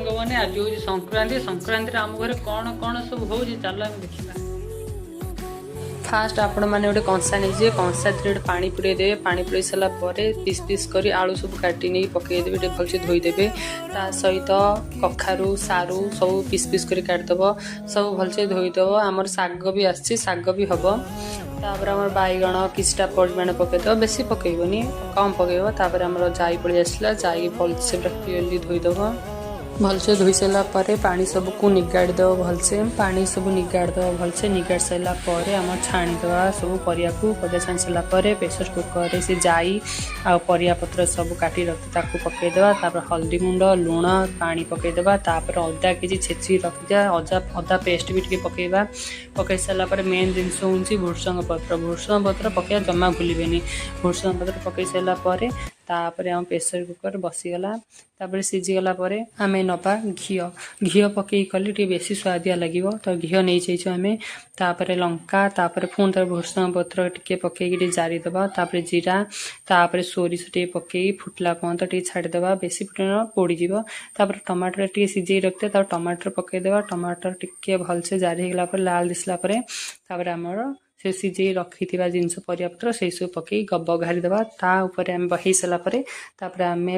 ସାଙ୍ଗମାନେ, ଆଜି ହେଉଛି ସଂକ୍ରାନ୍ତି। ସଂକ୍ରାନ୍ତିରେ ଆମ ଘରେ କ'ଣ କ'ଣ ସବୁ ହେଉଛି, ଚାଲ ଆମେ ଦେଖିବା। ଫାଷ୍ଟ ଆପଣମାନେ ଗୋଟେ କଂସା ନେଇଯିବେ। କଂସା ଦେହରେ ଗୋଟେ ପାଣି ପୁରେଇ ଦେବେ। ପାଣି ପୁରେଇ ସାରିଲା ପରେ ପିସ୍ ପିସ୍ କରି ଆଳୁ ସବୁ କାଟି ନେଇ ପକେଇଦେବେ, ଟିକେ ଭଲସେ ଧୋଇଦେବେ। ତା ସହିତ କଖାରୁ, ସାରୁ ସବୁ ପିସ୍ ପିସ୍ କରି କାଟିଦେବ, ସବୁ ଭଲସେ ଧୋଇଦେବ। ଆମର ଶାଗ ବି ଆସିଛି, ଶାଗ ବି ହେବ। ତାପରେ ଆମର ବାଇଗଣ କିଛିଟା ପରିମାଣ ପକେଇଦେବ, ବେଶୀ ପକେଇବନି, କମ୍ ପକେଇବ। ତାପରେ ଆମର ଜାଇ ପଳେଇ ଆସିଲା। ଜାଇ ଭଲସେ ପୁରା କ୍ଲିୟରଲି ଧୋଇଦେବ। ଭଲସେ ଧୋଇ ସାରିଲା ପରେ ପାଣି ସବୁକୁ ନିଗାଡ଼ି ଦେବ ଭଲସେ। ପାଣି ସବୁ ନିଗାଡ଼ି ଦେବ ଭଲସେ। ନିଗାଡ଼ି ସାରିଲା ପରେ ଆମର ଛାଣିଦେବା ସବୁ ପରିବାକୁ। ପରିବା ଛାଣି ସାରିଲା ପରେ ପ୍ରେସର କୁକରରେ ସେ ଜାଇ ଆଉ ପରିବା ପତ୍ର ସବୁ କାଟି ରଖି ତାକୁ ପକେଇଦେବା। ତାପରେ ହଳଦୀ ଗୁଣ୍ଡ, ଲୁଣ, ପାଣି ପକେଇଦେବା। ତାପରେ ଅଦା କିଛି ଛେଚିକି ରଖିଦେବା। ଅଦା ପେଷ୍ଟ ବି ଟିକେ ପକେଇବା। ପକେଇ ସାରିଲା ପରେ ମେନ୍ ଜିନିଷ ହେଉଛି ଭୃସଙ୍ଗ ପତ୍ର। ଭୃସଙ୍ଗ ପତ୍ର ପକେଇବା ଜମା ଭୁଲିବେନି। ଭୃସଙ୍ଗ ପତ୍ର ପକେଇ ସାରିଲା ପରେ ତାପରେ ଆମ ପ୍ରେସର କୁକର ବସିଗଲା। ତାପରେ ସିଝିଗଲା ପରେ ଆମେ ନେବା ଘିଅ। ଘିଅ ପକେଇ କଲେ ଟିକେ ବେଶୀ ସୁଆଦିଆ ଲାଗିବ, ତ ଘିଅ ନେଇଯାଇଛୁ ଆମେ। ତାପରେ ଲଙ୍କା, ତାପରେ ପୁଣି ଥରେ ଭୃସଙ୍ଗ ପତ୍ର ଟିକେ ପକେଇକି ଟିକେ ଜାରିଦେବା। ତାପରେ ଜିରା, ତାପରେ ସୋରିଷ ଟିକେ ପକେଇକି ଫୁଟିଲା ପର୍ଯ୍ୟନ୍ତ ଟିକେ ଛାଡ଼ିଦେବା। ବେଶୀ ଫୁଟିଲେ ପୋଡ଼ିଯିବ। ତାପରେ ଟମାଟର ଟିକେ ସିଝେଇ ରଖିଥିବା, ତାପରେ ଟମାଟର ପକେଇଦେବା। ଟମାଟର ଟିକେ ଭଲସେ ଜାରି ହେଇଗଲା ପରେ, ଲାଲ ଦିଶିଲା ପରେ, ତାପରେ ଆମର ସେ ସିଝେଇ ରଖିଥିବା ଜିନିଷ, ପରିବାପତ୍ର, ସେଇ ସବୁ ପକେଇ ବଘାରି ଦେବା। ତା ଉପରେ ଆମେ ହେଇ ସାରିଲା ପରେ ତାପରେ ଆମେ